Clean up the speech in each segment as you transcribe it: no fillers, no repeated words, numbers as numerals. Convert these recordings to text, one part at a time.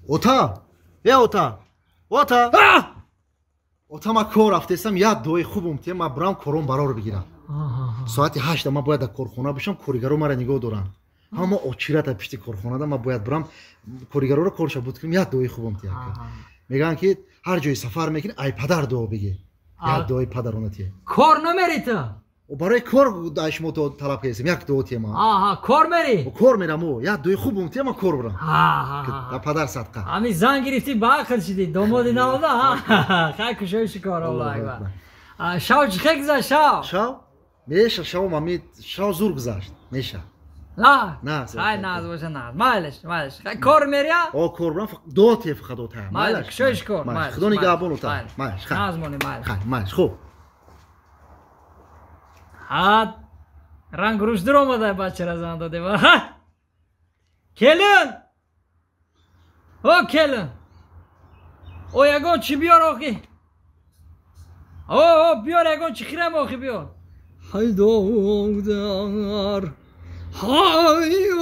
Ота, е ота, ота. Ота, ма кор рафтесам, як дуои хуб умте, ма бурам кором барор бигирам. Соати 8 ма бояд дар корхона бошам, коригаро мара нигоҳ доранд. Ҳама очирата пишти корхонада, ма бояд бурам коригароро корша буд кунам, як дуои хуб умте. Мегӯянд ки ҳар ҷои сафар мекунӣ, ай падар дуо бигир. Як дуои падарона тие. Кор намери ту? Барои кор ай шумо талаб кардем, як дуо тие ма. Аҳа, кор мери? Кор мерам, о, як дуои хуб умте, ма кор бурам. Да падар садқа. Ҳами зан гирифтӣ, ба ақл шидӣ, домоди навода, ҳа? Хай кушои шикор, Аллоҳ акбар. Шав чӣ хел гузашт, шав? Шав? Меша, шав мами, шав зур гузашт, меша. На? На. Хай наз боша, наз. Майлаш, майлаш. Хай кор мерия? О, кор бурам, дуо тие фақат ота. Майлаш, кушои шикор, майлаш. Худо нигаҳбон ота. Майлаш, хай. Наз монӣ, майлаш. Хай, майлаш, хуб. Ҳа, ранг рӯш дур омада, бачара зан додем. Келин! О, келин! О, ягон чӣ биёр охи? О, о, биёр ягон чӣ хирам охи биёр. Ҳайдодар, ҳайёр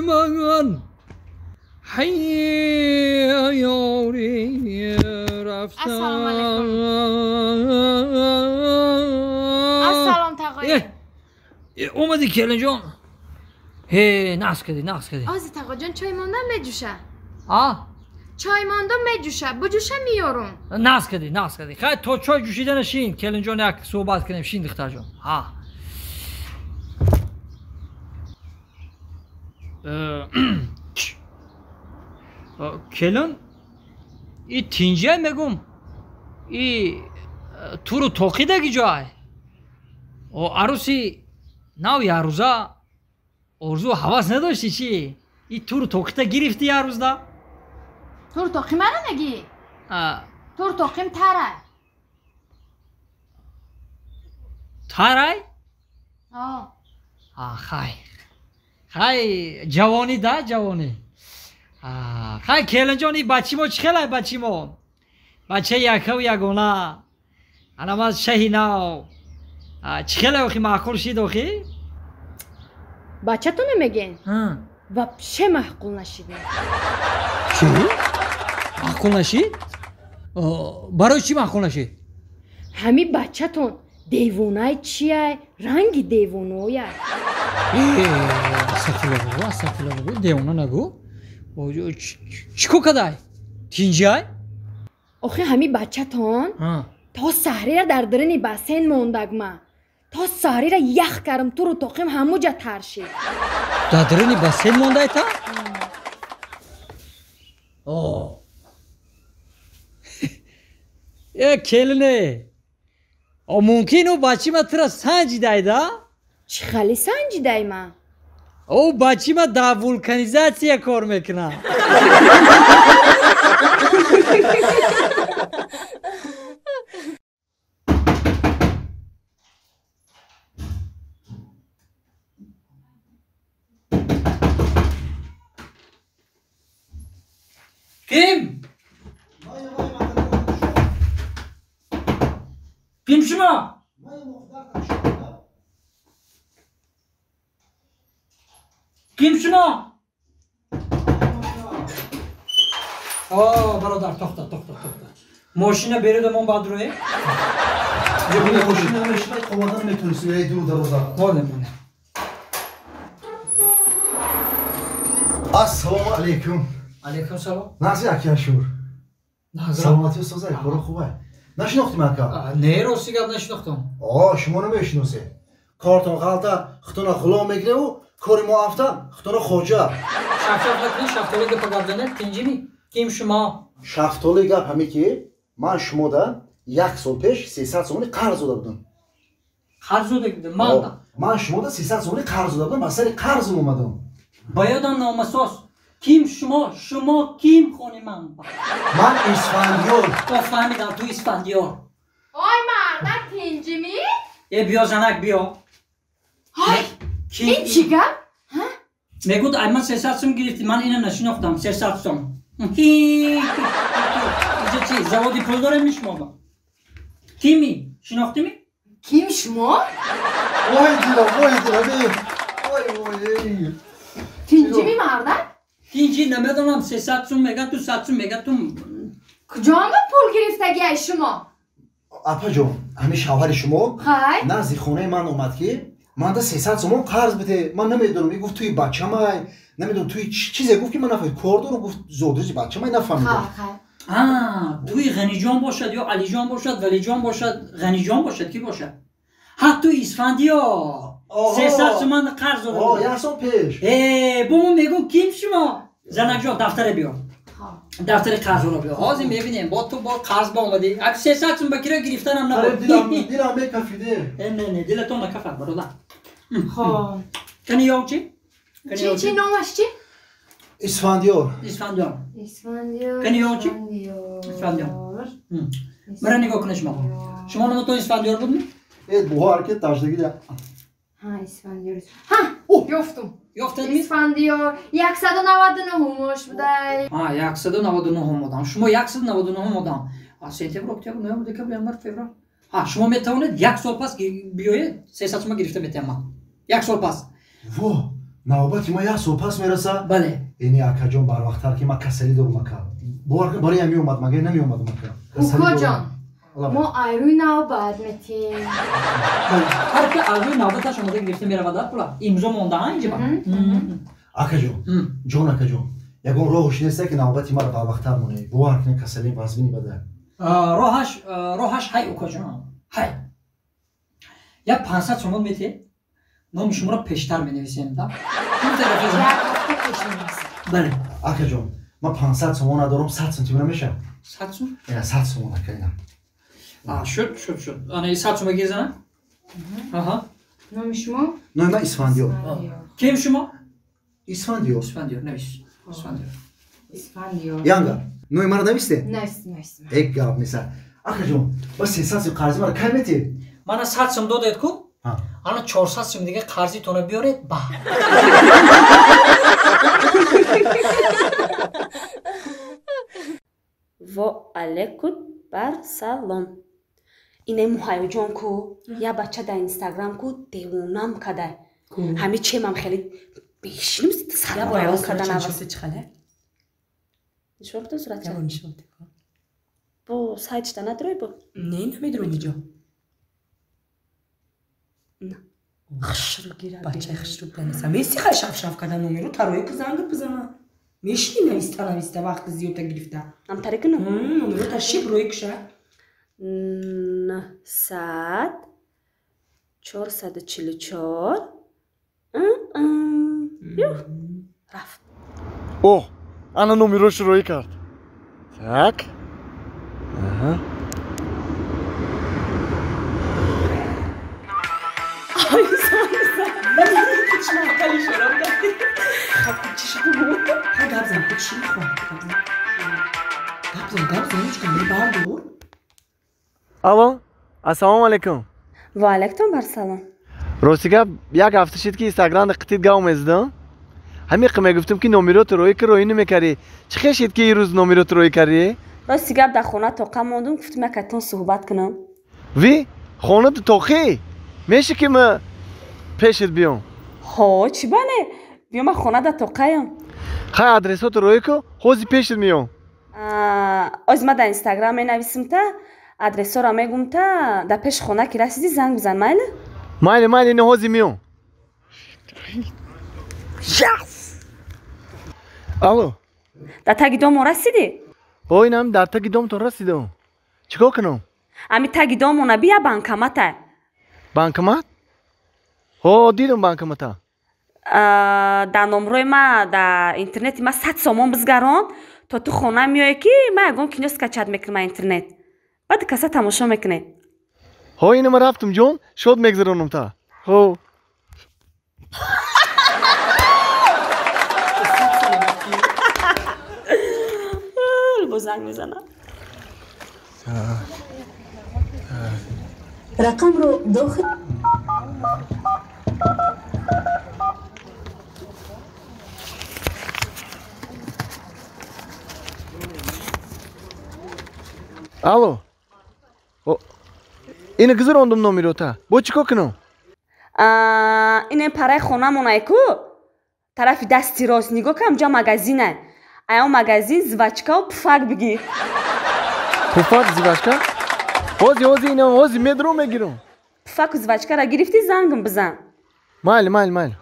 ман, ҳайёри рафтан. Ассалому алайкум. Ассалом тағои. Омадӣ келинҷон? Ҳе, нақс кардӣ, нақс кардӣ. Ози тағоҷон, чой мондам меҷӯша. А? Чой мондам меҷӯша, буҷӯша меёрум. Нақс кардӣ, нақс кардӣ. Хай то чой ҷӯшидана шин, келинҷон, як суҳбат кунем, шин духтарҷон. Ҳа. Келин, и тинҷия мегум, и туру тоқидаги ҷой. О, аруси нав ярӯза орзу ҳавас надошти чӣ? И туру тоқита гирифти ярӯзда? Туру тоқи мара мегӣ? Туру тоқим тарай. Тарай? О. Хай. Хай, ҷавонӣ да, ҷавонӣ. Хай келинҷон, и бачи мо чӣ хелай бачи мо? Бачаи якаву ягона. Анамаз шаҳи нав. Чӣ хелай охи, маъқул шид охи? Бачатоне мегӯен? Вообще маъқул нашид. Чӣ? Маъқул нашид? Барои чӣ маъқул нашид? Ҳами бачатон девонай чияй, ранги девонояй. Астағфирулло бобо, астағфирулло бобо, девона нагӯ. Чӣ кор кадай? Тинҷиай? Охи ҳами бачатон то саҳрира дар дарини бассейн мондагма. То саҳрира ях карм, туру тоқим ҳамуҷа тар шид. Дар дарини бассейн мондай та? Э, келине. О, мумкин ӯ бачи ма тура санҷидай да? Чӣ хали санҷидай ма? Ӯ бачи ма дар вулканизатсия кор мекунад. Ким? Ким шумо? Ким шумо? О, бародар, тохта, тохта, тохта. Мошина бередамон баъд рӯе? Мошина мешина қомадан метонисти, эй дур дароза. Моне, моне. Ассалому алайкум. Алайкум салом. Нағзи акияшур. Саломатӣ устоза, коро хубай. Нашинохтим ака? Не, рости гап нашинохтам. О, шумо намешиносед. Кортон ғалта, хутона ғулом мегиреву, кори мо афта, хутона хоҷа. Шафшаф накунед, шафтоли гапа гап занед, тинҷими? Ким шумо? Шафтоли гап ҳаме ки ман шумода як сол пеш 300 сомони қарз дода будам. Қарз дода будам? Ман да? Ман шумода 300 сомони қарз дода будам, ба сари қарзм омадам. Ба ёдам номасос. Ким шумо? Шумо ким хони ман? Ман Исфандиёр. О, фаҳмидам, ту Исфандиёр. Ой, мардак, тинҷими? Э, биё занак, биё. Ой, ин чӣ гап? Мегӯд, ай ман 300 сом гирифтӣ, ман ина нашинохтам, 300 сом. Инҷа чи, заводи пул дорем шумо? Кими? Шинохтими? Ким шумо? Ой, дилам, ой, дилам, ой, ой, ой. Тинҷими мардак? Тинҷи намедонам 300 сум меган, ту 100 сум меган, ту куҷома пул гирифтагиай шумо? Апаҷон, ҳамин шавҳари шумо назди хонаи ман омад ки манда 300 сомон қарз биде. Ман намедонам, и гуфт туи бачамай, намедонам туи чизе гуфт ки ман нафаҳмидам. Кор дорам гуфт, зодрӯзи бачамай, нафаҳмидам. Туи Ғаниҷон бошад ё Алиҷон бошад, Валиҷон бошад, Ғаниҷон бошад, ки бошад? Ҳа, ту Исфандиёр 300 сомон қарз дорад. Як сол пеш. Бо мо мегӯм ким шумо? Занакҷон, дафтаре биёр. Дафтари қарзро биёр. Ҳозир мебинем, бо ту бо қарз ба омадӣ. Ак 300 сум ба кира гирифтанам набуд. Дилам мекафиде. Не, не, дилатон накафад, бародар. Хоб. Кани ёв чи? Чи номаш чи? Исфандиёр. Исфандиёр. Исфандиёр. Кани ёв чи? Исфандиёр. Мара нигоҳ кунед шумо. Шумо номатон Исфандиёр будми? Бо ҳаракат таҷдагӣ. Ҳа, Исфандиёр. Ҳа, ёфтум. Ёфтадми? Исфандиёр 199 мош будай. Ҳа, 199 одам. Шумо 199 одам. Сентябр, октябр, ноябр, декабр, январ, феврал. Ҳа, шумо метавонед як сол пас биёед, 300 сума гирифта метиҳам ман. Як сол пас. Во, навбати ма як сол пас мераса? Бале. Эни акаҷон, барвақттар ки ман касалӣ дорум ака. Бовар кун, барои ҳам меомад, магар намеомадам ака. Укоҷон, мо айрӯи навбат метиҳем. Ҳар ки айрӯи навбаташ омода гирифта меравад пула. Имзо монда инҷа. Акаҷон, ҷон акаҷон, ягон роҳш неста ки навбати маро барвақттар монед. Бовар кунед, касалим вазмини бада. Роҳаш ҳай, укоҷон, ҳай. Як 500 сомон метиҳед, номи шуморо пештар менависем, да? Бале. Акаҷон, ман 500 сомон надорам, 100 сум тимра мешавад? 100 сум? Ина 100 сомон ака, ина. Шуд, шуд, шуд. Ана 100 сума гир зана. Аҳа. Номи шумо? Номи ман Исфандиёр. Ким шумо? Исфандиёр. Исфандиёр, навис. Исфандиёр. Исфандиёр. Янга, номи маро нависте? Навис, навис. Э, гап неса. Акаҷон, ба 300 сум қарзи маро кай метиҳед? Мана 100 сум додед ку? Ана 400 сум дига қарзитонро биёред, ба. Во алейкум бар салом. Ине муҳайёҷон ку, я бача дар инстаграм ку девонам кадай. Ҳами чемам хеле бешиним сарвайрон кардан аввал. Нишон битон суратча? Бо сайтшда надорой бо? Не, намедорам иҷо. Хушрӯ гира. Бачаи хушрӯ даниса. Меси хай шафшаф кардан номеру тарои ку занг бизана. Мешини нависта нависта вақти зиёдта гирифта. Амтаре кунам? Номеру та шиб рӯи куша. 900 444 рафт. О, ана номерош рӯй кард. Так. Аҳа. Алло, ассалому алайкум. Ва алайкум барсалом. Рости гап, як ҳафта шид ки инстаграмда қитид гав мезадам. Ҳамиқа мегуфтам ки номерото рӯй ки рӯй намекарӣ. Чӣ хел шид ки ирӯз номерото рӯй карӣ? Рости гап, дар хона тоқа мондум, гуфтам якатон суҳбат кунам. Ви, хонату тоқӣ? Меша ки ма пешит биём? Ҳо, чӣ бале? Биё, ман хона дар тоқаям. Хай, адресото рӯй ку, ҳозир пешит меём. Оз ма дар инстаграм менависим та, адресҳоро мегум та, дар пеши хона ки расидӣ занг бизан, майли? Майли, майли, ина ҳозир меём. Алло. Дар таги домо расидӣ? Ҳо, инам дар таги домтон расидам. Чӣ кор кунам? Ами таги домона бия банкомата. Банкомат? Ҳо, дидам банкомата. Дар номрои ма дар интернети ма 100 сомон бизгарон, то ту хона меоӣ ки ма ягон кино скачать мекунам а интернет. Баъд каса тамошо мекунед. Ҳо, ина ма рафтам ҷон, шод мегзаронам та. Ҳо. Бо занг мезанам. Рақамро дохил Алло. Ина гузарондум номерота. Бо чӣ кор кунам? Ин параи хонамонай ку? Тарафи дасти рост нигоҳ кам ҷа магазина. Ая магазин звачкау пуфак бигир. Пуфак звачка? Ҳози ҳози ина ҳози медру мегирам. Пуфаку звачкара гирифтӣ зангам бизан. Майли майли майли.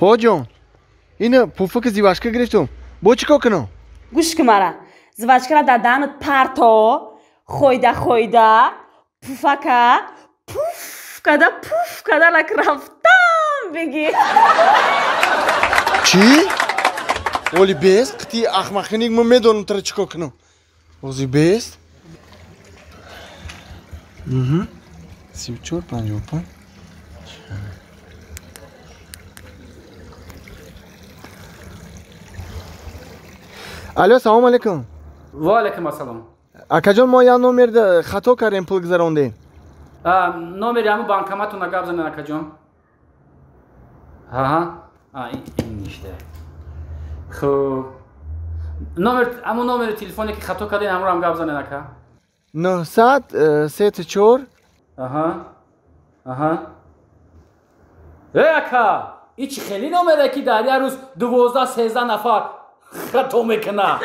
Ҳоҷон, ина пуфаки зивашка гирифтум. Бо чӣ кор кунам? Гӯш кун мара. Звачкара дар даҳанат парто, хойда хойда, пуфака пуф када лак рафтам бигир. Чӣ? Оли бест? Қити ахмақиник ман медонам тара чӣ кор кунам. Ози бест? 34 55. Алло, салом алейкум. Ва алейкум ассалом. Акаҷон, мо як номер хато кардем, пул гузарондем. Номери ҳамун банкоматона гап занед, акаҷон. Аҳа, ин ништа. Хуб. Номер, ҳамун номери телефоне ки хато кардем, ҳамонро ҳам гап занед, ака. 934. Аҳа. Аҳа. Э, ака, ин чӣ хеле номере ки дар як рӯз 12-13 нафар хато мекунад.